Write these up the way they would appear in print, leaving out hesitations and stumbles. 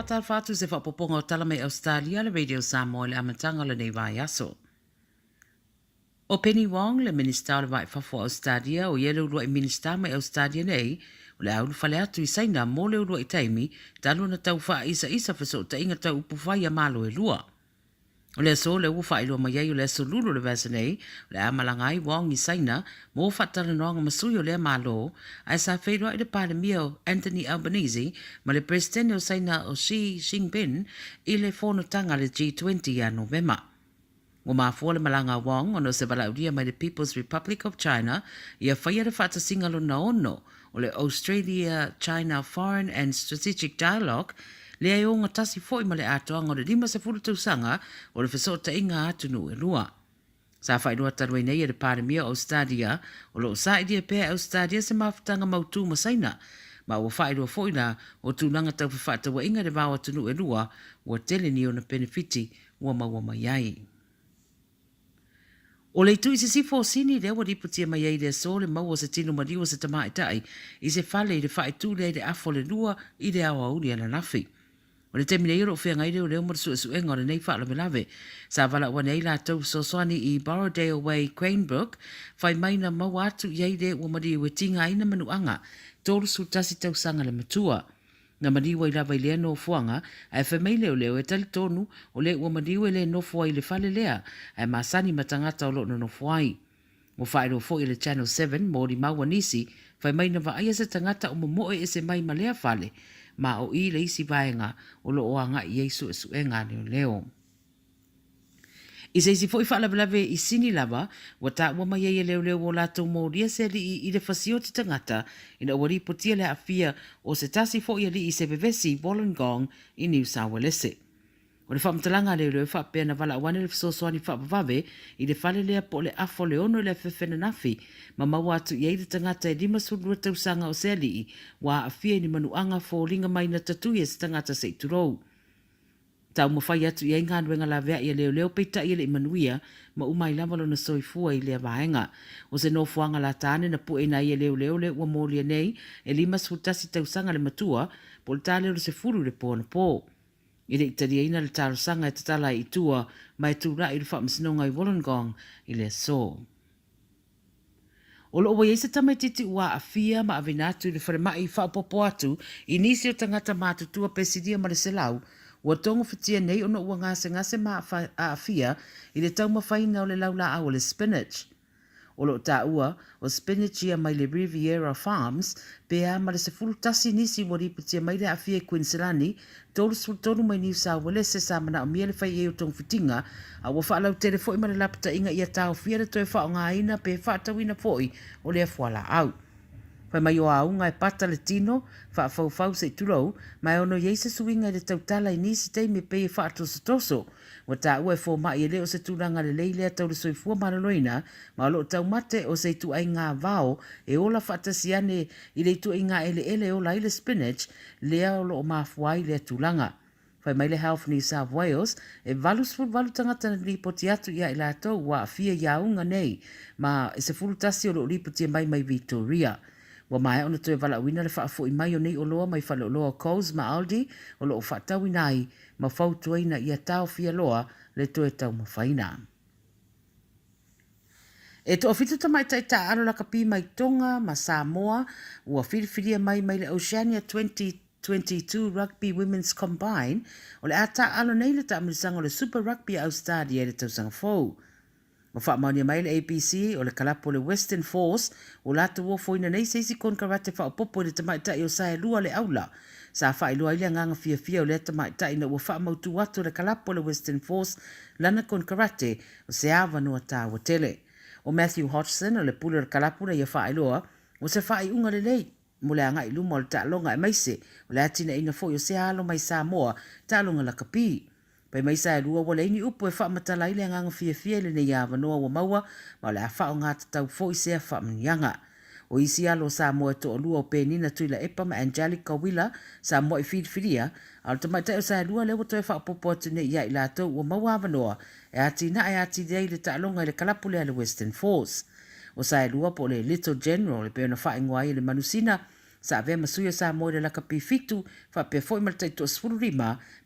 faatalofa atu i se faaopoopoga o tala mai Ausetalia a le Radio Samoa i le amataga o lenei vaiaso. O Penny Wong, le Minisita o le Va i Fafo o Ausetalia, o ia le uluai Minisita mai Ausetalia nei, o le a ulufale atu i Saina mo le uluai taimi talu ona tau faa'isaʻisa fesootaiga tau upufai a Malo e lua. O le aso lea ua faailoa mai ai o le aso Lulu o le vaiaso nei, o le a malaga ai Wong i Saina mo faatalanoaga ma sui o lea Malo, ae sa feiloai le Palemia o Anthony Albanese ma le Peresetene o Saina o Xi Jinping i le fonotaga a le G20 ia Novema. Ua mafua le malaga a Wong ona o se valaaulia mai le People's Republic of China ia faia le faatasiga lona ono o le Australia-China Foreign and Strategic Dialogue, lea e ogatasi foi ma le atoaga o le 50 tausaga o le fesootaiga a atunuu e lua. Sa faailoa talu ai nei e le Palemia o Ausetalia, o lo o sailia pea e Ausetalia se mafutaga mautū ma Saina, ma ua faailoa foi la o tulaga tau fefaatauaiga i le va o atunuu e lua, ua tele ni ona penefiti ua maua mai ai. O le itu i sisifo o Sini lea ua lipotia mai ai i le aso le maua o se tino maliu o se tamaitai i se fale i le faaitu lea i le afa o le lua i le aoauli ananafi. O le taimi nei o lo o feagai leoleo ma le suesuega o lenei faalavelave. Sa valaau ane ai latou fesoasoani i Borrowdale Way, Cranebrook, fai mai na maua atu i ai le ua maliu e tigaina manuaga 31 tausaga le matua. Na maliu ai lava i lea nofoaga, ae fai mai leoleo e talitonu o le ua maliu e le nofo ai i le fale lea, ae masani ma tagata o lo o nonofo ai. Ua faailoa foi e le Channel Seven molimau a nisi, fai mai na vaaia se tagata o momoe ese mai ma lea fale, ma o i le isi vaega o lo o agai i ai suesuega a leoleo. I se isi foi faalavelave i Sini lava, ua taua mai ai e leoleo o latou molia se alii i le fasioti tagata ina ua lipotia le aafia o se tasi foi alii i se vevesi i Wollongong i Niu Sauelese. O le faamatalaga a leoleo e faapea na valaau ane le fesoasoani faavavave i le fale lea po o le afa o le ono i le afefe ananafi ma maua atu i ai le tagata e 52 tausaga o se alii ua aafia i ni manuaga foliga mai na tatui e se tagata se i tulou. Taumafai atu i ai galuega laveai a leoleo peitai e le i manuia ma uma ai lava lona soifua i lea vaega. O se nofoaga lata ane na pueina ai e leoleo le ua molia nei e 51 tausaga le matua po o le ta lea o le 10 i le po anapo. E le i taliaina le talosaga e tatala ai i tua ma e tulai i le faamasinoga i Wollongong i le aso. O lo o ua i ai se tamaitiiti ua aafia ma aveina atu i le falemai faaopoopo atu i nisi o tagata matutua pesilia ma le 100 ua togofitia nei ona ua gasegase ma aafia i le taumafaina o le laulaau o le spinach. O lo o taua, o spinach ia mai le Riviera Farms, pe a ma le 11 nisi ua lipotia mai le aafia i Kuiniselani, 33 mai Niu Sauelese sa manaomia le fai i ai o togafitiga, a ua faalautele foi ma le lapataiga ia taofia le toe faaaogaina pe faatauina foi o lea fualaau. Fai mai o auga e pata le tino, faafaufau se i tulou, ma e ono i ai se suiga i le tautala i nisi taimi e pei e faatosotoso. Ua taua e fomai e le o se tulaga lelei lea tau le soifua maloloina, ma o lo o taumate o se ituaiga vao e ola faatasi ane i le ituaiga eleele e ola ai le spinach, lea o lo o mafua ai lea tulaga. Fai mai le Health New South Wales, e 88 tagata na lipoti atu ia i latou ua aafia i auga nei, ma e 11 o lo o lipotia mai mai Victoria. Ua maea ona toe valaauina le faafoi mai o nei oloa mai faleoloa o Coles ma Aldi o lo o faatauina ai ma fautuaina ia taofia loa le toe taumafaina. E toafitu tamaitai taaalo lakapi mai Tonga ma Samoa ua filifilia mai mai le Oceania 2022 Rugby Women's Combine o le a taaalo nei le taamilosaga o le Super Rugby a Ausetalia i le tausaga fou. Ua faamaonia mai le ABC o le kalapu o le Western Force ua latou ofoina nei se isi konekarate faaopoopo i le tamaitai o Saelua le Aula. Sa faailoa ai le agaga fiafia o lea tamaitai ina ua faamautu atu e le kalapu o le Western Force lana konekarate o se avanoa taua tele. O Matthew Hodgson o le pule o le kalapu na ia faailoa o se faaiuga lelei mo le agai i luma o le taaloga aemaise o le atinaeina foi o se alo mai Samoa taaloga lakapi. Pai mai Saelua ua leai ni upu e faamatala ai le agaga fiafia i lenei avanoa ua maua ma o le a faaaoga tatau foi sea faamanuiaga. O isi alo o Samoa e toalua o Penina Tuilaepa ma Angelica Willa sa muai filifilia, a o le tamaitai o Saelua lea ua toe faaopoopo atu nei ia i latou ua maua avanoa e atinae atili ai le taaloga i le kalapu lea a le Western Force. O Saelua po o le Little General e pei ona faaigoa ai e le manusina, Sa avea ma sui o Samoa i le lakapi fitu faapea foi ma le taitoa-15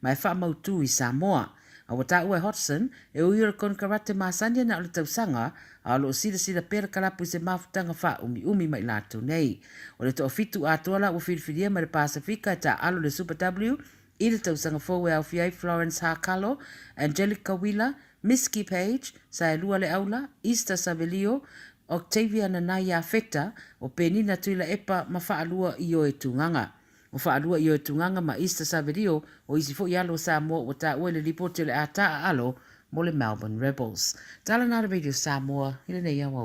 ma e faamautū i Samoa. A ua taua e Hodgson, e ui o le konekarate masani ana o le tausaga, a o lo o silasila pea le kalapu i se mafutaga faaumiumi ma i latou nei. O le toafitu atoa la ua filifilia mai le Pasefika e taaalo le Super W i le tausaga fou e aofia ai Florence Hakalo, Angelica Wheeler, Misky Page, Saelua Leaula, Easter Savelio, Octavia Nanai Afeta, o Penina Tuilaepa ma Faalua Ioe Tugaga. O Faalua Ioe Tugaga ma Easter Savelio o isi foi alo o Samoa ua taua i le lipoti o le a taaalo mo le Melbourne Rebels. Tala na le Radio Samoa i lenei aoauli.